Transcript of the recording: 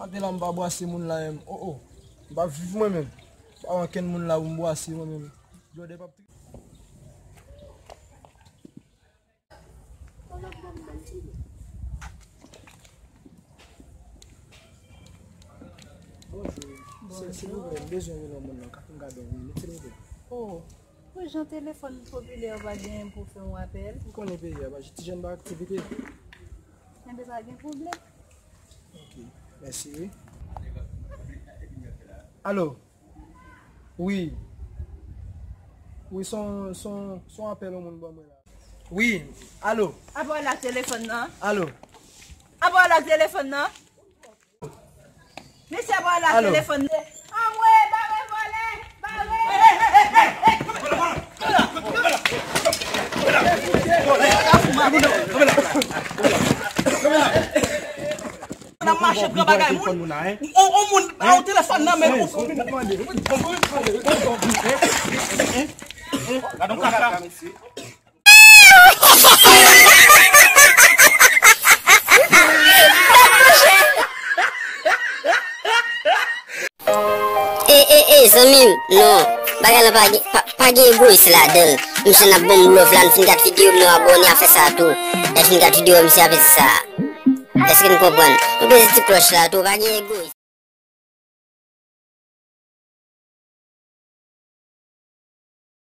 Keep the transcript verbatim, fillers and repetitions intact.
Kote la m pa bwase moun la menm. Oh, oh. M pa viv mwen menm. Pa ankenn moun la pou m bwase mwen menm. Blòdè p ap tri. Bonjou. Se, silvouplè, m bezwen rele yon moun nan, ka fè m gade yon minit, silvouplè. Oh, pou jan telefòn popilè yo pa genyen pou fè yon apèl. M konnen peyi a, pa ti jèn pa aktivite. Enben, pa gen pwoblèm. Ok, mèsi, wi. Alo? Wi. Wi, se yon, se yon, se yon apèl yon moun ban mwen la. Wi, alo? Apa w lage telefòn nan? Alo? Apa w lage telefòn nan? Mesye, apa w lage telefòn nan? Anmwe, bare vòlè! Bare! N ap mache pran bagay moun. On, on moun a yon telefòn nan men ou. Gade yon kaka. E, e, e, zanmi m, non. Bagay la pa gen, pa, pa gen egoyis ladan l. Misye n ap ban m love la, n fin gad videyo m, nou abòne a fè sa tou. Lè fin gad videyo a, misye ap fè sa. Èske n konprann? Nou peze ti klòch la tou, pa gen egoyis.